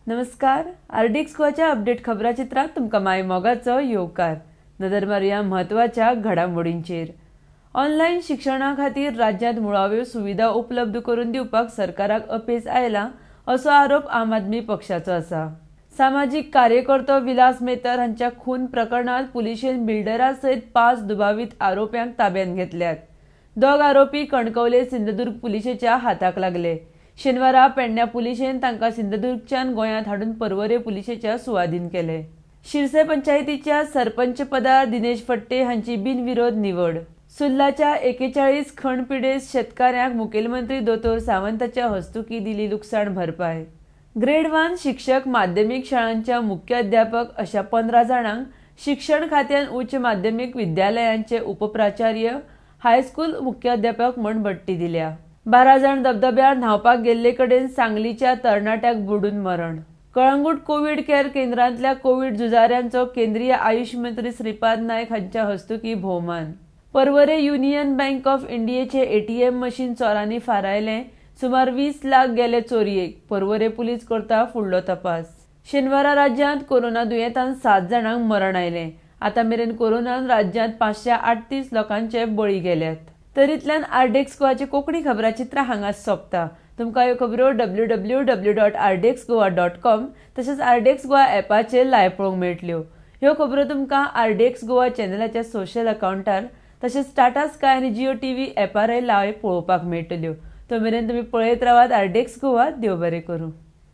नमस्कार, RDX गोवाच्या update खबराचित्रांत तुमकां माय मोगाचो येवकार. नदर मारुया म्हत्वाच्या घडामोडींचेर. ऑनलायन शिक्षणा खातीर राज्यांत मुळाव्यो सुविधा उपलब्ध करून दिवपाक सरकाराक अपेस आयला असो आरोप आम आदमी पक्षाचो आसा. सामाजीक कार्यकर्तो विलास मेहतर हांच्या खून प्रकरणांत पुलिशेन बिल्डरा सयत 5 दुबावीत आरोप्यांक ताब्यांत घेतल्यात. 2 आरोपी कणकवले सिंधुदुर्ग पुलिशेच्या हाताक लागले. शेनवारा पेडण्या पुलिशेन तांकां सिंधुदुर्गच्यान गोंयांत हाडून पर्वरे पुलिशेच्या सुवादीन केले. शिरसे पंचायतीच्या सरपंच पदार दिनेश फट्टे हांची बिनविरोध निवड. सुर्लाच्या 41 खण पिडेस्त शेतकाऱ्यांक मुखेलमंत्री दोतोर सावंताच्या हस्तुकी दिली लुकसाण भरपाय. ग्रेड 1 शिक्षक माध्यमीक शाळांच्या मुख्याध्यापक अशा 15 जाणांक शिक्षण खात्यान उच्च माध्यमीक विद्यालयांचे उपप्राचार्य, हायस्कूल मुख्याध्यापक म्हूण बडटी दिल्या. 12 जाण धबधब्यार न्हांवपाक गेल्ले कडेन सांगलीच्या तरणाट्याक बुडून मरण. कळंगूट कोवीड केअर केंद्रांतल्या कोवीड झुजाऱ्यांचो केंद्रीय आयुष मंत्री श्रीपाद नायक हांच्या हस्तुकी भोवमान. पर्वरे युनियन बँक ऑफ इंडियेचे एटीएम मशीन चोरांनी फारायलें. सुमार 20 लाख गेले चोरयेक. पर्वरे पुलीस करता फुडलो तपास. शेनवारा राज्यांत कोरोना दुयेंतान 7 जाणांक मरण आयलें. आतां मेरेन कोरोनान राज्यांत 538 लोकांचे बळी गेल्यात. तरीतल्यान आरडीएक्स गोवाचे कोंकणी खबराचित्रां हांगा सोंपता. तुमकां ह्यो खबरो www.rdxgoa.com तशेंच आरडीएक्स गोवा ॲपाचेर लायव्ह पळोवंक मेळटल्यो. ह्यो खबरो तुमकां आरडीएक्स गोवा चॅनलाच्या सोशल अकावंटार तशेंच टाटा स्काय आनी जिओ टीव्ही ॲपारय लायव्ह पळोवपाक मेळटल्यो. तो मेरेन तुमी पळयत रावात आरडीएक्स गोवा. देव बरें करूं.